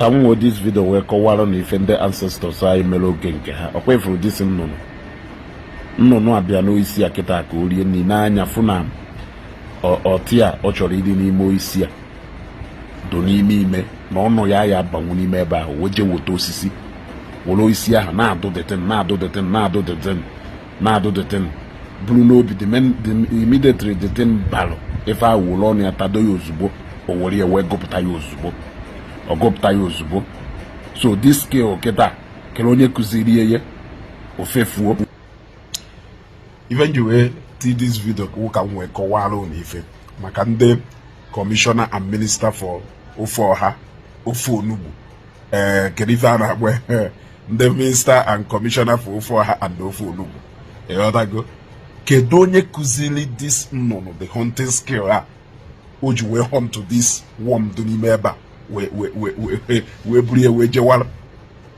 Tata m nwee this video wee kọwara na ife ndị ancestors anyị mere oge nke ha. Ọkwa ifuru this nnụnụ, nnụnụ abịa n'oisi a kịta ka o rie nri n'anya, fụ na ọtị a ọ chọrọ ịdị n'ime oisi a do n'ime ime na ọnụ ya ya abanwu n'ime ebe ahụ, wee jee weta osisi, were osisi ahụ na-adụ detin, na-adụ detin, na-adụ detin, na-adụ detin, buru n'obi. The immediately the thing balụ ife ahụ, were ọnụ ya tado ya ozugbo, o were ya wee gụpụta ya ozugbo, ọ gụpụta ya ozugbo. So this skill kịta kere onye kụziri ya ofefuo. Ife nji wee ti this video ka m wee kọwara unu ife maka ndị commissioner and minister for ofe ọha, ofe onugbu. Ee, kedu ife a na-akpọ ndị minister and commissioner for ofe ọha and ofe onugbu? Ịghọtago? Kedu onye kụziri this nnụnụ the hunting skill a o ji wee hunt this worm dị n'ime ebe a, wee buru ya wee jewara?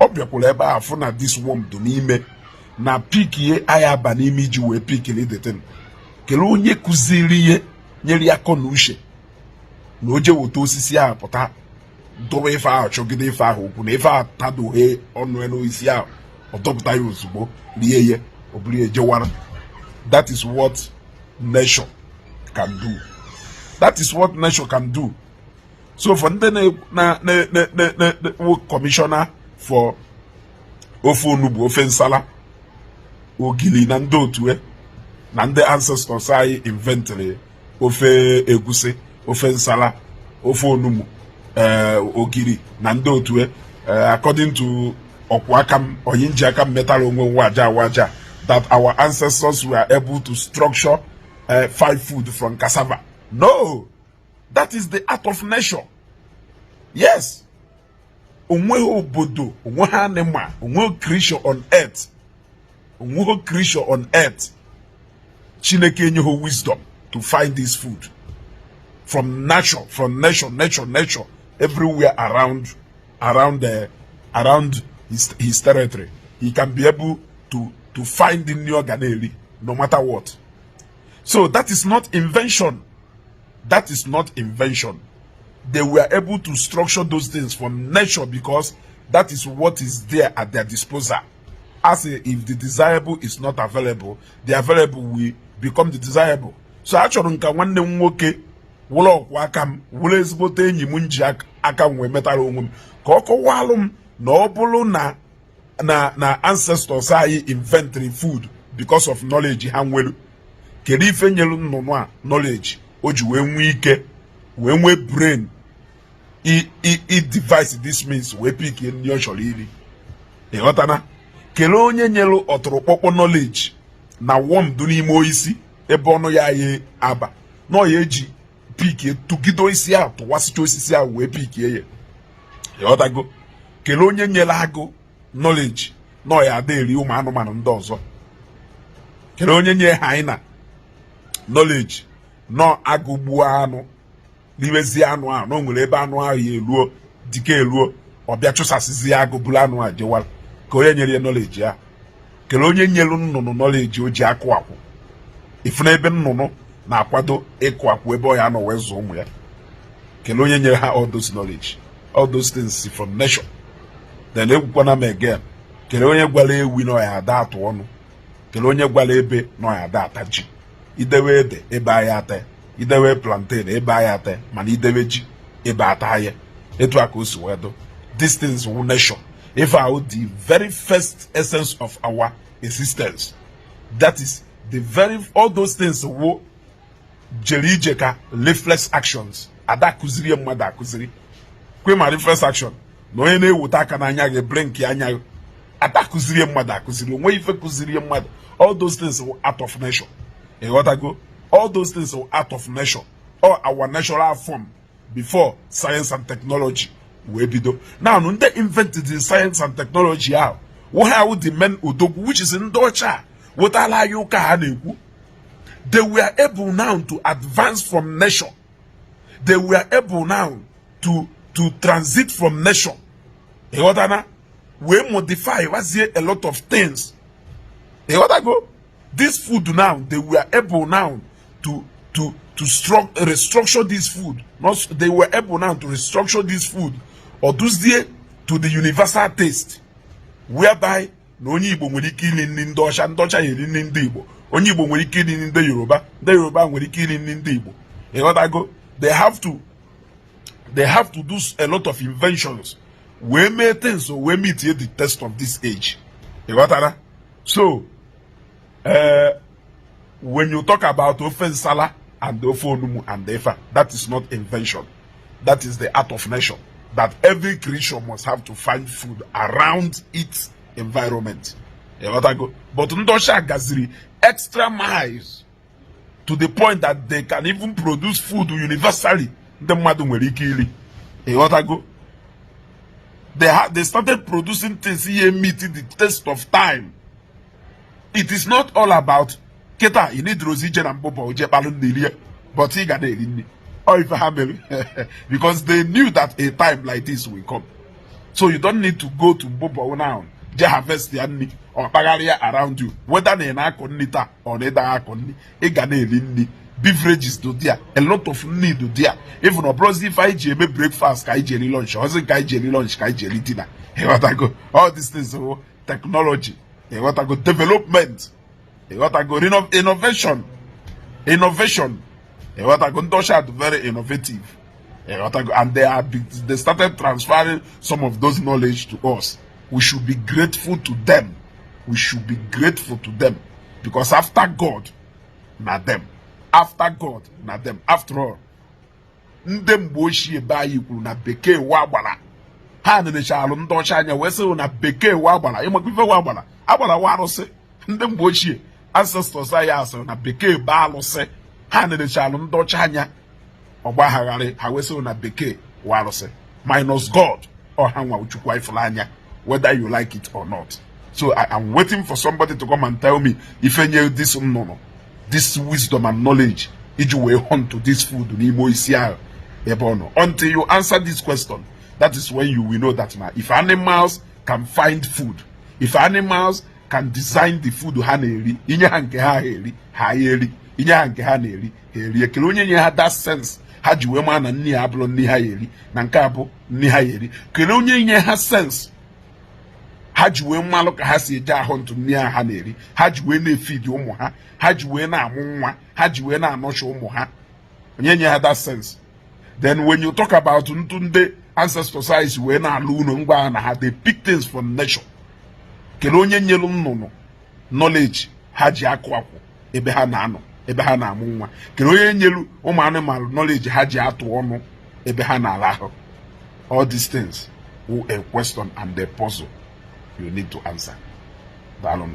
Ọ bịakwara ebe a, fụ na this worm dị n'ime na beak ihe aya aba n'ime iji wee pickili the thing. Kelee onye kụziri ihe nyere ya akọ na uche na o jee weta osisi ahụ, pụta dọba ife ahụ, chọgide ife ahụ okwu na ife ahụ tadoghe ọnụ n'osisi ahụ, ọ dọpụta ya ozugbo, rie ya, ọ bụrụ ya jewara? That is what nature can do. That is what nature can do. So for ndị na commissioner for ofe onugbu, ofe nsala, ogili na ndị otu na ndị ancestors anyị inventịrị ofe egusi, ofe nsala, ofe onugbu, ee, ogiri na ndị otu, according to ọkwụ aka m, onye nji aka m metara onwe m waja waja, that our ancestors were able to structure five food from cassava. No, that is the art of nature. Yes, onweghị obodo, onweghị animal, onweghị creature on earth, onweghị creature on earth Chineke enyeghị wisdom to find this food from nature, from nature, nature, nature everywhere around his territory. He can be able to find the nri ọ ga na-eri no matter what. So that is not invention. That is not invention. They were able to structure those things from nature because that is what is there at their disposal. As a, if the desirable is not available, the available will become the desirable. So achọrọ m ka nwanne m nwoke wụrụ ọkwụ aka m, wụrụ ezigbote enyi m nji aka m wee metara onwe m, ka ọ kọwalụ m na ọ bụrụ na ancestors anyị inventory food because of knowledge ha nwere, kedu ife nyelu nnụnụ a knowledge o ji wee nwee ike, wee nwee brain i devise this means wee pick nri ọ chọrọ iri? Ịghọtana? Kelee onye nyelu ọtụrụkpọkpọ knowledge na worm dị n'ime oisi ebe ọnụ ya ya aba na ọ ya eji pick, tụgide osisi ahụ, tụwasịcha osisi ahụ, wee pickie ya? Ịghọtago? Kelee onye nyere agụ knowledge na ọ ya ada eri ụmụ anụmanụ ndị ọzọ? Kelee onye nye hyena knowledge nọ agụ gbuo anụ, riwezie anụ ahụ, na o nwere ebe anụ ahụ ya eruo, dike eruo, ọ bịa chụsasịzie agụ, buru anụ ahụ jewara? Ka onye nyere ya knowledge ya? Kelee onye nyelu nnụnụ knowledge o ji akụ akwụ ifu n'ebe nnụnụ na-akwado ịkụ akwụ, ebe ọ ya nọ wee zụọ ụmụ ya? Kelee onye nyere ha all those knowledge? All those things from nature. Then ekwukwana m again, kelee onye gwara ewi na ọ ya ada atụ ọnụ? Kelee onye gwara ebe na ọ ya ada ata ji? Idewe ede ebe anyị ata, idewe plantain ebe anyị ata, mana idewe ji ebe ata ya. Etu a ka o si wee dụ. These things wụ nature. Ife ahụ, the very first essence of our existence, that is the very, all those things wụ jere ije ka reflex actions. Ada kụziri mmadụ akụziri kwe ma reflex action na onye na-eweta aka n'anya gị, blink anya gị, ada kụziri mmadụ akụziri onwe ife kụziri mmadụ. All those things wụ out of nature. Ịghọtago? All those things wụ out of nature, or our natural form before science and technology wee bido. Now ndị invented the science and technology ahụ wụ ha wụ the men odogwu, which is ndị ọcha wetala anyị ụka ha na-ekwu. They were able now to advance from nature. They were able now to transit from nature, ịghọtana, wee modify wazie a lot of things. Ịghọtago? This food now, they were able now to restructure this food. Not they were able now to restructure this food or dozie to the universal taste, whereby na onye Igbo nwere ike iri nri ndị ọcha, ndị ọcha ya eri nri ndị Igbo. Onye Igbo nwere ike iri nri ndị Yoruba, ndị Yoruba nwere ike iri nri ndị Igbo. Ịghọtago? They have to do a lot of inventions wee mee things wee meet the test of this age. Ịghọtara? So when you talk about ofe nsala and ofe onugbu and efa, that is not invention. That is the art of nature, that every creature must have to find food around its environment. Ịghọtago? But ndị ọcha gaziri extra miles to the point that they can even produce food universally ndị mmadụ nwere ike iri. Ịghọtago? They started producing things here meet the test of time. It is not all about kịta ị need ije na mbụbọ je kpalụ nri rie, but ị ga na-eri nri. Ọ ife ha mere because they knew that a time like this will come. So you don't need to go to mbụbọ now je harvest ya nri ọ kpagharịa around you. Whether na ị na-akọ nri taa ọ na ịda akọ nri, ị ga na-eri nri. Beverages do there, a lot of nri do there. Even ọ bụrụzi ife anyị ji eme breakfast ka anyị ji eri lunch, ọzi nke anyị ji eri lunch ka anyị ji eri dinner. Ịghọtago? All these things bụ technology. Ịghọtago? Development. Ịghọtago? Innovation, innovation. Ịghọtago? Ndị ọcha dị very innovative. Ịghọtago? And they started transferring some of those knowledge to us. We should be grateful to them. We should be grateful to them because after God, na them. After God, na them. After all, ndị mgbe ochie be anyị kwuru na bekee wa agbara. Ha nenechalụ ndị ọcha anya wee sị na bekee wa agbara. Ịmakwa ife wa agbara? Agbara wa arụsị. Ndị mgbe ochie, ancestors anyị, asịrị na bekee bụ alụsị. Ha nenechalụ ndị ọcha anya ọgbagharị ha wee sị na bekee wa arụsị. Minus God, ọha nwa Chukwu anyị fụrụ anya, whether you like it or not. So I am waiting for somebody to come and tell me ife nye this nnụnụ this wisdom and knowledge iji wee hunt this food n'ime osisi ahụ ebe ọ nọ. Until you answer this question, that is when you will know that na if animals can find food, if animals can design the food ha na-eri, inye ha nke ha eri, ha eri, inye ha nke ha na-eri, ha eri. Ekele onye nye ha that sense ha ji wee maa na nni ha abụrụ nni ha ya eri, na nke a bụ nni ha ya eri. Kele onye nye ha sense ha ji wee mmalụ ka ha si eje ahụ ntụ nri ha na-eri, ha ji wee na-efidi ụmụ ha, ha ji wee na-amụ nwa, ha ji wee na-anọchi ụmụ ha. Onye nye ha that sense? Then when you talk about ntụ ndị ancestors anyị si wee na-alụ ụlọ ngwa na ha, they pick things from nature. Kedu onye nyelu nnụnụ knowledge ha ji akụ akwụ ebe ha na-anọ, ebe ha na-amụ nwa? Kedu onye nyelu ụmụ anụmanụ knowledge ha ji atụ ọnụ ebe ha na-arahụ? All these things were a question and a puzzle you need to answer. Daalụnụ.